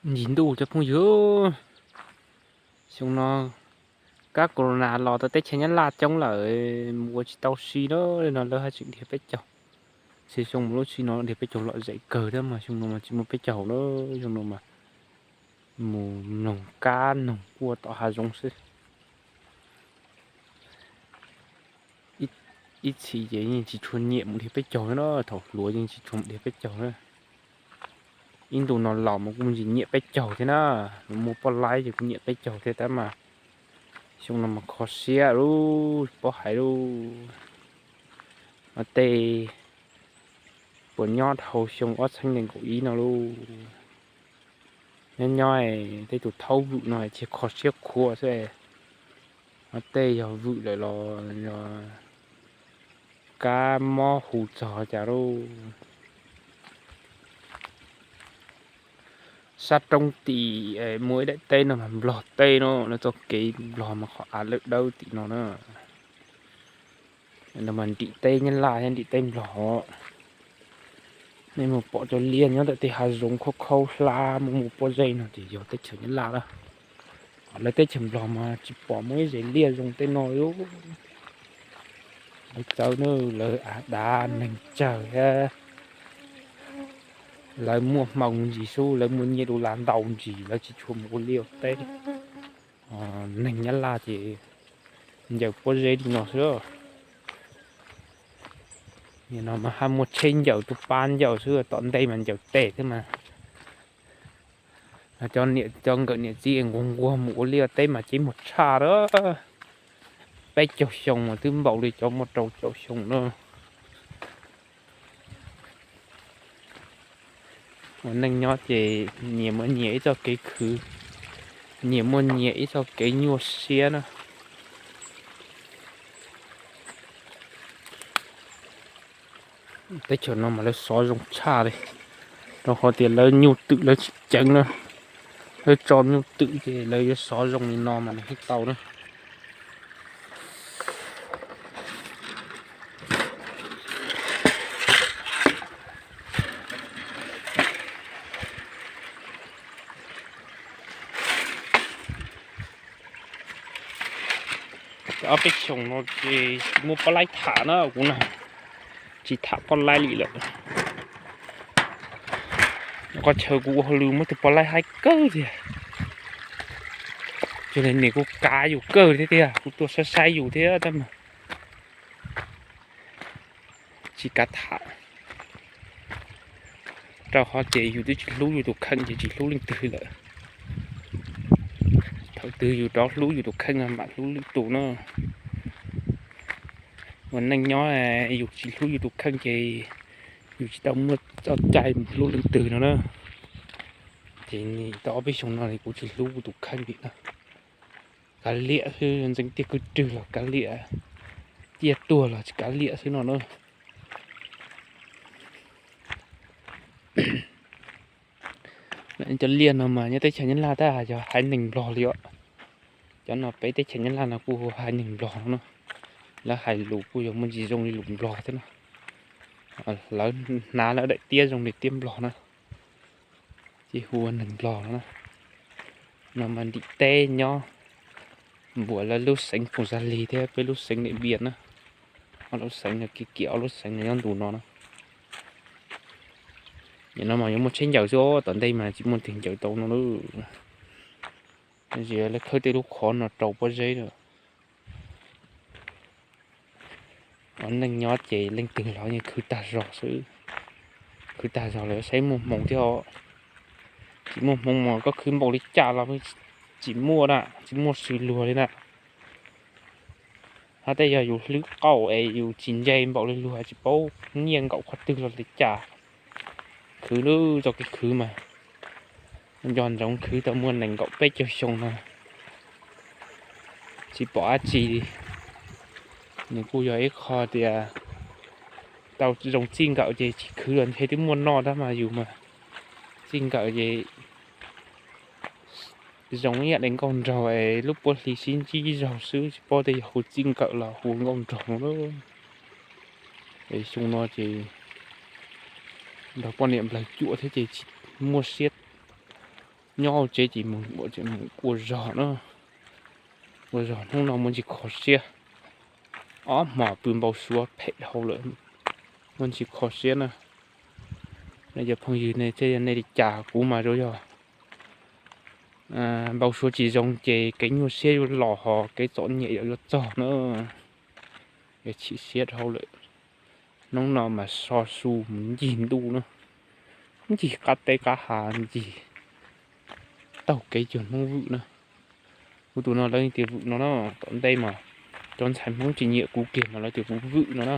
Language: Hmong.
Ntsis ntuj cov phooj ywg, xyoo no kab corona los tau teb chaws Nyab Laj coob lawm, mus ua tsis tau si na, no lawv haj tseem dhia peb caug. Xyoo mus lub si no dhia peb caug lom zem kawg thiab mas xyoo no mas tsis muaj peb caug na, xyoo no mas mus noog kab noog quaj tom hav zoov xwb. Ib txhis ces yeej tsis tshua nyiam mus dhia peb caug na, thaum hluas yeej tsis tshua mus dhia peb caug na. Ib ntus no los mas kuj tsis nyiam peb caug thiab na, muaj poj laib ces kuj nyiam peb caug thiab tab mas xyoo no mas kho siab lub pob hais lub, tej puas nyob dhau xyoo ob txhiab nees nkaum ib no lauj. Nyob nyob tej tus thaub vwm no thiaj kho siab khuav xwb, tej yog vwm lawm los kab mob hu txog cas lauj. Sab roob tim muaj ib daim teb no mas Nplog teb no, lawv txoj kev Nplog mas qhov av lawm dawb tim no na. No mas nrim teb Nyab Laj thiab nrim teb Nplog os. Nej mus pom cov liaj nyob ntawm tej hav zoov khaub khaub hlab muaj muaj pob zeb no ces yog teb chaws Nyab Laj lawm. Lawv teb chaws Nplog mas tsis pom muaj ib zes liaj zoo tej no li. Lawv txawv na, lawv av dav neeg tsawg thiab. Lawv muaj hmoo ntsis xwb, lawv muaj nyiaj du lab ntau ntsis, lawv tsis tshua mus ua liaj ua teb. Neeg Nyab Laj ces ncaws pob zeb li no xwb. Nim no mas haj muaj tsheb ncaws tus pab ncaws xwb, tom ntej mas ncaws tes thiab mas. Cov nkawm niam txiv nquag nquag mus ua liaj teb mas ceeb muag tshaj lawm. Peb caug xyoo mas twb npaum li cov muaj rau caum xyoo na. Ua neej nyob ces nyias muaj nyias ib txoj kev khwv, nyias muaj nyias ib txoj kev nyuaj siab na. Teb chaws no mas lawv xov zoo tshaj li, rau qhov tias lawv nyuj twm lawv tsis ceev na. Lawv tso nyuj twm ces lawv yuav xov zoo li no mas nws thiaj tau na. Ob peb xyoos no ces tsis muaj poj laib tham na kuv na, tsis tham poj laib li lawm. Qhov chaw kuv ua hauj lwm muaj tus poj laib haib kawg tiag, ces niam kuv kav yus kawg thiab tiag, kuv tuaj saib saib yus thiab tab mas tsis kav tham, rau qhov ces yus twb tsis hlub yus tus kheej ces tsis hlub leej twg lawm. Thaum twg yus rov hlub yus tus kheej mam hlub lwm tus na. Ua neej nyob yus tsis hlub yus tus kheej ces yus tsis tau muaj txoj cai mus hlub leej twg no na. Ces tau ob peb xyoos no kuv tsis hlub kuv tus kheej li na. Kav liam xwb, ntxeev tiaj kwj rwg los kav liam, tiaj tuag los tsis kav liam xwb no na. Cov liaj no mas nyob teb chaws Nyab Laj tab yog haiv neeg Nplog li os. Cov no peb teb chaws Nyab Laj no kuj hu haiv neeg Nplog no na. Lawv hais lus kuj yog muaj ntsis zoo li lus Nplog thiab no. Lawv hnav lawv daim tiab zoo li tiab Nplog na, ces hu ua neeg Nplog no na. No mas ntim teb nyob npuas lawv lub xeev Phoos Xas Lis thiab peb lub xeev Niam Npias na. Ob lub xeev no kiv kiam ob lub xeev no nyob ntu no na. Nim no mas yuav muaj tsheb ncaws xwb, tom ntej mas tsis muaj twg ncaws tau no lawm. Lawv khawb tej lub qhov no rau pob zeb lawm. Ua neej nyob ces leej twg los yeej khwv tag zog xwb. Khwv tag zog lawm saib muaj hmoo thiab os. Tsis muaj hmoo mas koj khwv npaum li cas los tsis muaj na, tsis muaj sws luag li na. Hos tej yog yus hlwb qaum es yus tsis ntse npaum li luag, tsis paub nyiaj nkaum qhov twg los li cas. Khwv lub txoj kev khwv mas nco ntsoov khwv tau muaj nees nkaum peb caug xyoo no tsis pom dab tsi li. Nws kuj yog ib qho tias tau zoo txij nkawm ces tsis khwv los ntshe twb muaj noj tab mas yus mas txij nkawm ces zoo ib yam li nkauj nraug es lub puab hli sib ntsib zaug xwb tsis paub tej yog hu txij nkawm los hu nkauj nraug no. Es xyoo no ces nrog poj niam nplawg cuam thiab ces tsis muaj siab Nyob hauv tsev ces mus ua zog na, ua zog hnub no muaj ntsis kho siab. Ob hmos pw npau suav phem dhau lawm, muaj ntsis kho siab na. Nej cov phooj ywg ne, thiab yog nej li cas, kuv mas zoo yog npau suav tsis zoo ces kev nyuaj siab yuav los ho kev txom nyem yuav txog na. Chim siab dhau lawm. Hnub no mas so su mus ncig ntuj na, ncig qab teb qab hav, ncig taug kev cuag Hmoob vwm na. Kuv tus no lawv tias vwm no na, tom ntej mas cov ntxhais Hmoob tsis nyiam kuv kiag mas lawv tias kuv vwm no na.